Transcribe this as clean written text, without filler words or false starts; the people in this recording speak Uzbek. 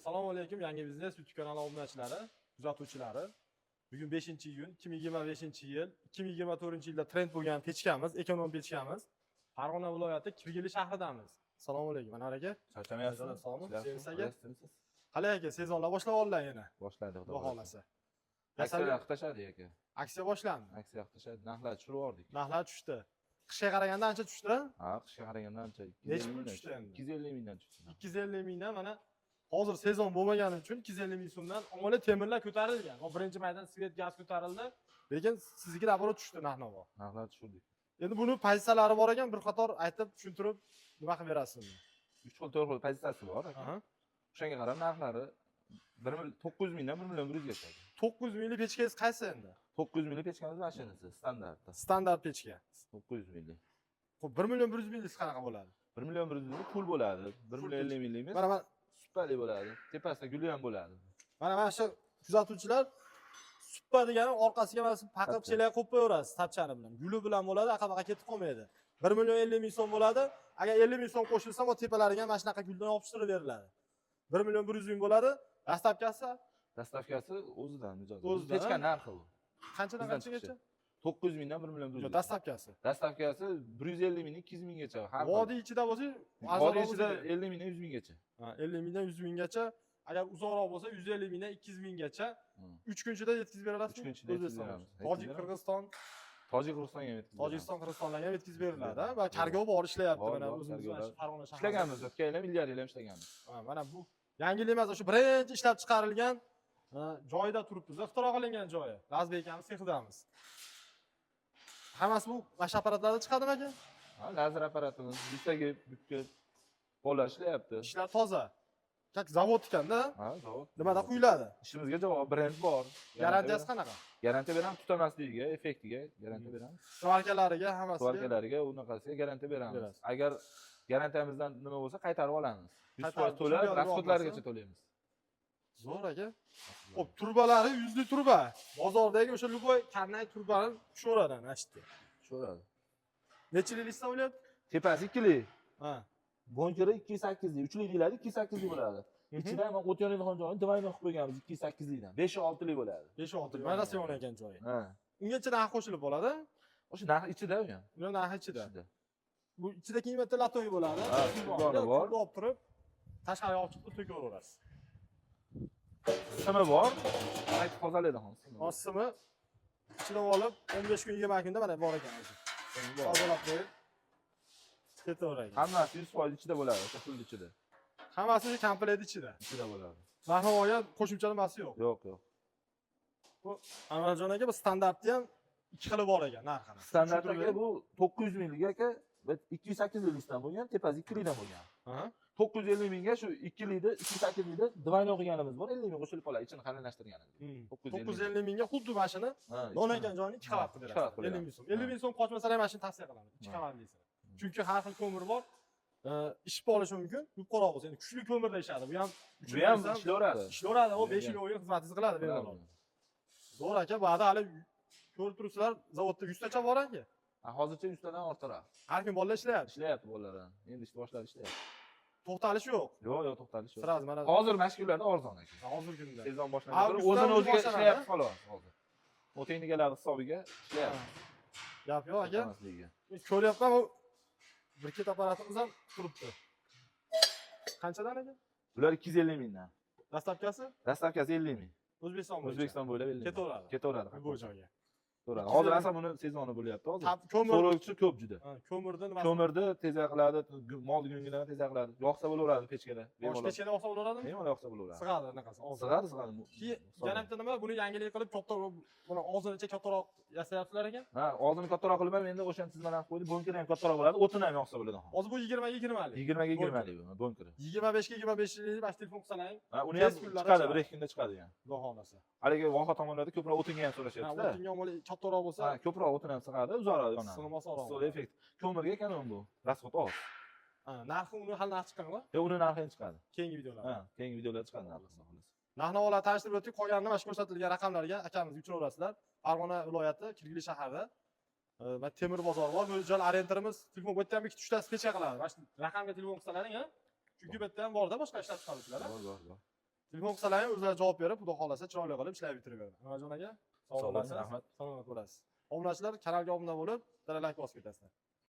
Assalomu alaykum, Yangi biznes YouTube kanali obunachilari, kuzatuvchilari. Bugun 5-iyun 2025-yil, 2024-yilda trend bo'lgan pechkamiz, ekonom pechkamiz. Farg'ona viloyati, Kirgili shahridamiz. Assalomu alaykum, Anvar aka. Charchamayapsizmi? Sog'mi? Ishlayapsizmi? Aka. Ishlayapsizmi? Qalay aka, sezonlar boshlab oldilar yana. Boshladi, xudo Xudo xohlasa. xohlasa. Aksiyalar qilib tashladi, aka. Aksiya boshlandi. Aksiya qilib tashladi. Narxlar tushirib yubordik. Narxlar tushdi. Qishga qaraganda ancha tushdi. Ha, qishga qaraganda ancha. Necha pul 250 mingdan tushdi endi? 250 mingdan tushdi. 250 mingdan. Mana hozir sezon bo'lmagani uchun 250 ming so'mdan omali temirlar ko'tarilgan. Hop, 1-maydan свет, gaz ko'tarildi. Lekin sizniki наоборот tushdi narx-navo. Narxlar tushirdik. Endi buni pozitsiyalari bor ekan, bir qator aytib, tushuntirib nima qilib berasiz? 3 xil, 4 xil pozitsiyasi bor, aka. O'shanga qarab narxlari 1 900 mingdan 1 million 100 gacha. 900 minglik pechkangiz qaysi endi? 900 minglik pechkamiz mashinasi, standartda. Standart pechka. 900 minglik. Xo'p, 1 million 100 minglik qanaqa bo'ladi? 1 million 100 minglik pul bo'ladi. 1 Full million 50 mingligimiz Mana supali bo'ladi. Tepasida guli ham bo'ladi. Mana shu kuzatuvchilar, suppa degani orqasiga mana shu paqib Tapcha. chelak qo'yib qo'yaverasiz tapchani bilan. Guli bilan bo'ladi, aqa-baqa ketib qolmaydi. 1 million 50 ming so'm bo'ladi. Agar 50 ming so'm qo'shilsa, bu tepalariga mana shunaqa guldan yopishtirib beriladi. 1 million 100 ming bo'ladi. Доставка si? Доставка si o'zidan, mijoz. O'zidan, Pechka ha? narxi bu. Qanchadan Bizdan qanchagacha? 900 mingdan 1 million 100. Yo'q, доставка si. Доставка si 150 mingdan 200 minggacha. Har xil. Vodiy ichida bo'lsa, Vodiy arzonroq ichida bo'lsa. 50 mingdan 100 minggacha. Ha, 50 mingdan 100 minggacha. Agar uzoqroq bo'lsa, 150 mingdan 200 minggacha. 3 kun ichida yetkazib beralasizmi? 3 kun ichida yetkazib O'zbekistonga. beramiz. Tojik, Yetkazib beramiz. Qirg'iziston, Tojik, Qirg'izistonga ham yetkazib beramiz. Tojikiston, Qirg'izistonlarga ham yetkazib beriladi. Va kargo bor, ishlayapti Bor, mana bor, o'zimiz mana shu kargolar. Farg'ona shahrida. Ishlaganmiz, o'tgan yil ham, ilgari yil ham ishlaganmiz. Ha, mana bu yangilik emas, o'sha birinchi ishlab chiqarilgan joyida turibmiz, ixtiro qilingan joyi. Lazbek akamiz sexidamiz. Hammasi bu mana shu apparatlarda chiqadimi, aka? Ha, lazer apparatimiz, bittaga bitta bolalar ishlayapti. Ishlar toza. Как zavod ekanda. Ha, zavod. Nimada quyiladi? Ishimizga javob, brend bor. Garantiyasi qanaqa? Garantiya beramiz, tutamasligiga, effektiga garantiya beramiz. Сварка lariga hammasiga. Сварка lariga, unaqasiga garantiya beramiz. Berasiz. Agar garantiyamizdan nima bo'lsa, qaytarib olamiz. 100% Qaytarib, to'lab, kimyoviy расход larigacha olmasa? to'laymiz. Zo'r, aka. Xo'p, trubalari yuzli truba. Bozordagi o'sha любой karnay trubani tushaveradi ana shu yerga. Tushaveradi. Necha yil ishlab bo'lyapti? Tepasi ikkili. Ha. Bunkeri 208lik, uchlik deyiladi, 208lik bo'ladi. Ichida ham o't yonadigan joyini двойной qilib qo'yganmiz 208likdan. 5 6lik bo'ladi. 5 6. Mana yonayotgan joyi. Ha. Ungacha narx qo'shilib bo'ladi. O'sha narx ichida u ham. Uni narxi ichida. Ichida. Bu ichida keyin bitta латой bo'ladi. Ha, suvdoni bor. Suvni olib turib, tashqariga olib chiqib to'kaverasiz. Simi bor. Qaytib tozalaydi hozir. Simi bor. Hozir simi ichidan olib 15 kun, 20 kunda mana bor ekan o'zi. Simi bor. Tozalab qo'yib ketaveradi. Hammasi 100% ichida bo'ladi, o'sha pulni ichida. Hammasi o'sha komplekt ichida. Ichida bo'ladi. Narxi olgan qo'shimcha nimasi yo'q. Yo'q. Bu Anvarjon aka, bu standartni ham ikki xili bor ekan narxini. Standart Tushuntirib aka, bu 900 minglik aka, va 208 likdan bo'lgan, tepasi 2 likdan bo'lgan. Aha. 950 mingga shu 2 likni, 208 likni двойной qilganimiz bor, 50 ming qo'shilib qoladi ichini qalinlashtirganimiz. 950. 950 mingga xuddi mana shuni Ha, yonayotgan joyini ikki qavat qilib ikki qavat berasiz. 50 qilib ming so'm. 50 ming so'm qochmasalar ham mana shuni tavsiya qilaman. Ikki qavatlisini. Chunki har xil ko'mir bor. Ishib olishi mumkin. Yupqaroq bo'lsa, endi kuchli ko'mirda ishadi. Bu ham Bu ham ishlayveradi. Ishlayveradi. U 5 yil, 10 yil xizmatingizni qiladi bemalol. Zo'r, aka, bu hali ko'rib turibsizlar, zavodda 100 tacha bor, aka. Ha, hozircha 100 tadan ortiqroq. Har kun bolalar ishlayapti. Ishlayapti bolalar. Endi ishni boshladi, ishlayapti. To'xtalish yo'q. Yo'q, to'xtalish yo'q. Сразу mana Hozir mana shu kunlarda arzon aka. Hozirgi kunda. Sezon boshlangan. Avgustdan O'zini o'zi o'ziga boshlanadi, ishlayapti xolos hozir. Texnikalar hisobiga ishlayapti. Gap yo'q, aka. To'xtamasligiga. Men ko'ryapman, bu briket apparatimiz ham turibdi. Qanchadan, aka? Bular 250 mingdan. Доставка si? Доставка si 50 ming. O'zbekiston bo'yicha. O'zbekiston bo'ylab 50 ming. Ketaveradi. Ketaveradi. Любой joyga. Ketaveradi. 250 Hozir esa buni sezoni bo'lyapti hozir. Ko'mir So'rovchi ko'p juda. Ha, ko'mirni nimasi? Ko'mirni tezak qiladi, mol go'ngini tezak qiladi. Yoqsa bo'laveradi pechkada. Bosh Bemalol. pechkada olsa bo'laveradimi? Bemalol yoqsa bo'laveradi. Sig'adi anaqasi. Og'zi. Sig'adi, sig'adi. Keyin yana bitta nima, buni yangilik qilib katta, buni og'zinicha kattaroq yasayapsizlar ekan. Ha, og'zini kattaroq qilib ham endi o'shani chizmalarni qo'ydik, bunkeri ham kattaroq bo'ladi, o'tini ham yoqsa bo'ladi. Hozir bu 20 ga 20 lik. 20 ga 20 lik bu bunkeri. 25 ga 25 lik mana shu telefon qilsalaring, Ha, uni ham tez kunlarda chiqadi, chiqadi. bir ikki kunda chiqadi ham. Xudo xohlasa. Haligi voha tomonlarda ko'proq o'tinga ham Ha, so'rashyapti-da. o'tinga omali kattaroq bo'lsa, Ha, ko'proq o'tin ham sig'adi, uzoqroq yonadi. Sig'masa osonroq. Issiqlik effekt. Ko'mirga эконом bu. Расход oz. Ha, narxi uni hali narxi chiqqanmi? Yo'q, uni narxi endi chiqadi. Keyingi videolarda. Ha, keyingi videolarda chiqadi narxi, xudo xohlasa. Narx-navolar tanishtirib o'tdik. Qolganini mana shu ko'rsatilgan raqamlarga akamizga uchraverasizlar. Farg'ona viloyati, Kirgili shahrida mana temir bozor bor. Mo'ljal orientirimiz telefon, bu yerda ham ikkita uchtasi pechka qiladi. Mana shu raqamga telefon qilsalaring, ha? Chunki bu yerda ham borda boshqa ishlab chiqaruvchilar. Bor, bor, bor. Telefon qilsalar ham o'zlari javob berib, xudo xohlasa chiroyli qilib ishlab bitirib beradi. Anvarjon aka, sog' Sog' bo'ling, bo'lasiz. Rahmat. Salomat bo'lasiz. Obunachilar, kanalga obuna bo'lib, bitta layk bosib ketasizlar.